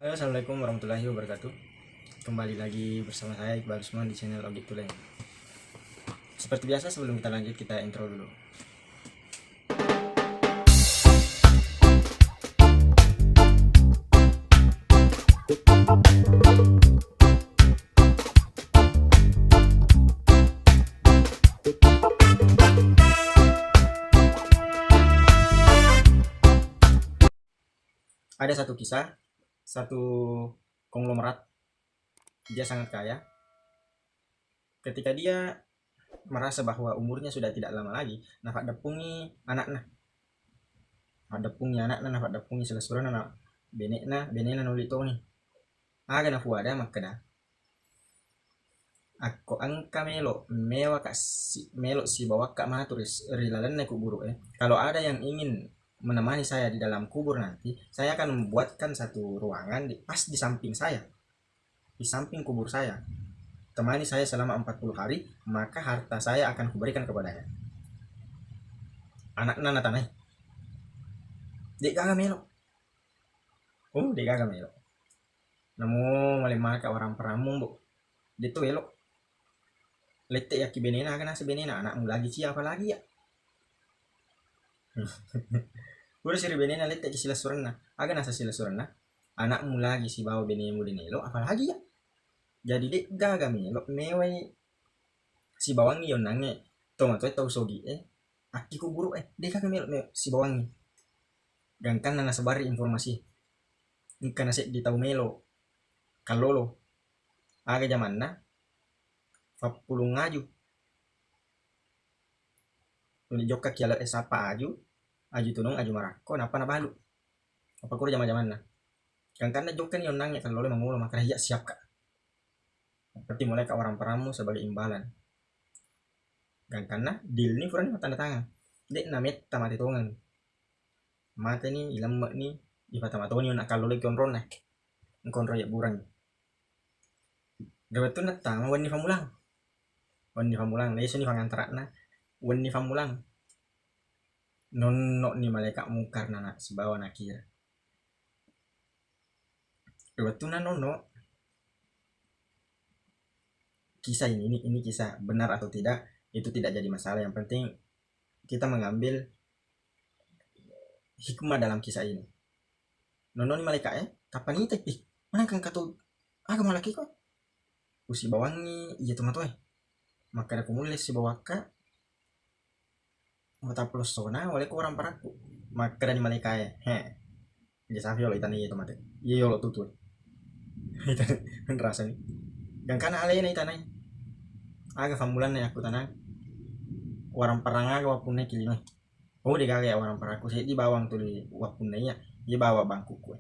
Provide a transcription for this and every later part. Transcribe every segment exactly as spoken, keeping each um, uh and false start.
Halo, assalamualaikum warahmatullahi wabarakatuh. Kembali lagi bersama saya, Iqbal Usman, di channel Ogit Tuleng. Seperti biasa, sebelum kita lanjut, kita intro dulu. Ada satu kisah, satu konglomerat, dia sangat kaya. Ketika dia merasa bahwa umurnya sudah tidak lama lagi, nafaddeppungi anakna. Nafaddeppungi anakna, nafaddeppungi silessurenna, na bene'na, bene'na nauli toni. Aga nafuada makkeda, "Akko engka melo, mewaka si-, melo sibawakka matu ri, ri lalenna kuburu'e. Kalau ada yang ingin menemani saya di dalam kubur nanti, saya akan membuatkan satu ruangan di, pas di samping saya, di samping kubur saya. Temani saya selama empat puluh hari, maka harta saya akan kuberikan kepadanya." Anakna natanai, "De'gaga melo." "Oh, de'gaga melo." Namo malemmaka waramparang, Mbo. De'to elo. Lette yakki benena, aga nasa benena, anakmu lagi cia, apalagi ya. Pura siri benena lette ki silessurenna. Aga nasa silessurenna? Anakmu lagi sibawa benemu de naelo, apalagi ya. Jadi de'gaga melo mewai sibawangngi yonnangnge tomatoe tau sogi e, akki kuburu e, de'gaga melo, melo sibawangngi. Gangkanna nasebarri informasi. Engkana seddi tau melo kallolo. Aga jamanna? Fappulung aju. Tuli jokka ki ale e sappa aju, aju tunung, aju marakko, nappa nabalu. Apa kuro jama-jamanna? Gangkanna jokkani yonnangnge kallolo mangolo, makkeda, "Iya, siapka." Berarti mulai ka waramparangmu sebagai imbalan. Gangkanna deal ni furani mattanda tangan. De'na metta mate tongeng. Mateni, ilemme'ni, ipatamatoni onna kallolo ki onronna. Engka onro yebbureng. Ri wettunna tama wenni fammulang. Wenni fammulang, lesoni fangantara'na. Wenni fammulang. Nonno'ni malaeka' Mungkar na, na sibawa Nakir. Ri wettunna nonno, kisah ini, ini, ini kisah benar atau tidak, itu tidak jadi masalah. Yang penting kita mengambil hikmah dalam kisah ini. Nonnoni malaeka' e, tappa nitai, "Ih, manengka engka to, aga malaki ko?" Usibawangngi iya tomatoe. Makkeda, "Ko mulle sibawakka, matappulo essona, wale ko waramparakku." Makkedani malaeka' e, "He, iya safi yolo itanai iya tomatoe. Iya yolo tutu." Itanai, rasani. Gangkana alena itanai. Aga fammulanna yakkutanang? Waramparang aga wappunnai ki linoe? Oh, de'gaga ya waramparangku, seddi bawang tuli wappunnai iya. Iya bawa bangkukku e.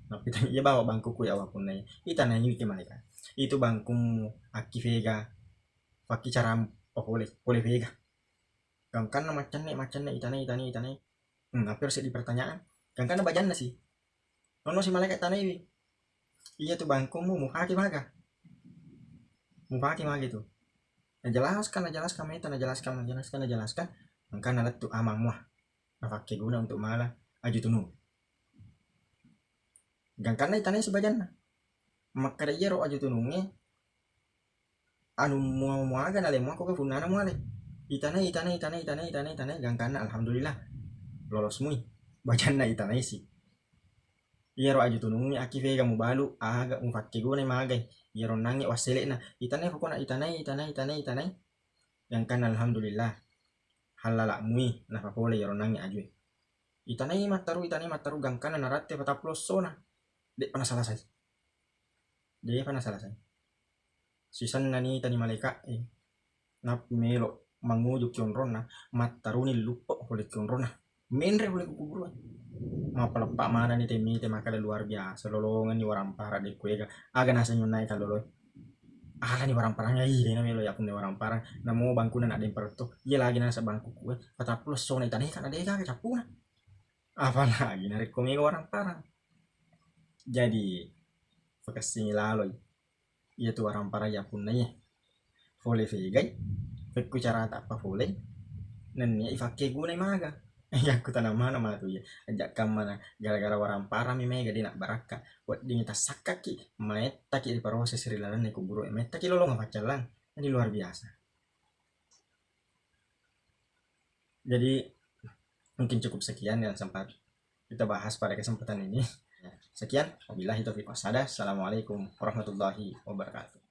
Nappita iya bawa bangkukku ya wappunnai. Itanai ki malaeka'. Itu bangkummu akki fega, fakki cara pole, pole fega. Gangkanna maccenne, maccenne, itanai, itanai, itanai. Hmm, tapi harus dipertanyaan. Gangkanna bajanna si. Nonno si malaeka' tanaiwi. Iya tu bangkummu mufake maga? Mufake maga tu? Najelaskan, najelaskan meta, najelaskan, najelaskan, najelaskan. Engka nalettu amang mua. Nafakkeguna untuk mala aju tunung. Gangkanna itanai si bajanna. Makkeda iyaro aju tunungnge, anu mua-, muaga nale muakko ke punnana muale. Itanai, itanai, itanai, itanai, itanai, itanai, gangkanna alhamdulillah. Lolos mui. Bajanna itanai si. Iyaro aju tunungnge akki fega mubalu, aga mufakkeguna magai. Iyaro nangnge wassele'na. Itanai pokona itanai, itanai, itanai, itanai. Gangkanna alhamdulillah. Hallala mui, napapole iyaro nangnge ajue. Itanai mattaru, itanai mattaru, gangkanna naratte patappulo essona. De'pa nasalasai. De'pa nasalasai. Sisenna nitani malaeka' e. Nappa melo manguju ki onronna, mattaruni luppe' pole ki onronna. Menre pole ku kuburu e. Mappaleppa manenni te mite makkeda luar biasa, lolongenni waramparang de' kuega. Aga naseng yonnai kalloloe? Alani waramparang, ih, de'na melo yappunna waramparang. Namo bangkuna naddemparetto. Iya lagi naseng bangkuku e. Patappulo essona itanai ka na de'gaga cappuna. Apalagi narekko mega waramparang. Jadi, pakessingi laloi. Iyatu waramparang yappunnai e. Fole fegai, pekku carata appafole, nennia ifakkegunai maga. Iya, ku tanamana matu iya. Ajak kammana gara-gara waramparami mega de' nabbarakka. Weddingngi tassakkaki, maettaki riproses ri lalenna kuburu, maettaki lolong paccallang. Ini luar biasa. Jadi mungkin cukup sekian yang sempat kita bahas pada kesempatan ini. Sekian, wabillahi taufiq wassadah. Assalamualaikum warahmatullahi wabarakatuh.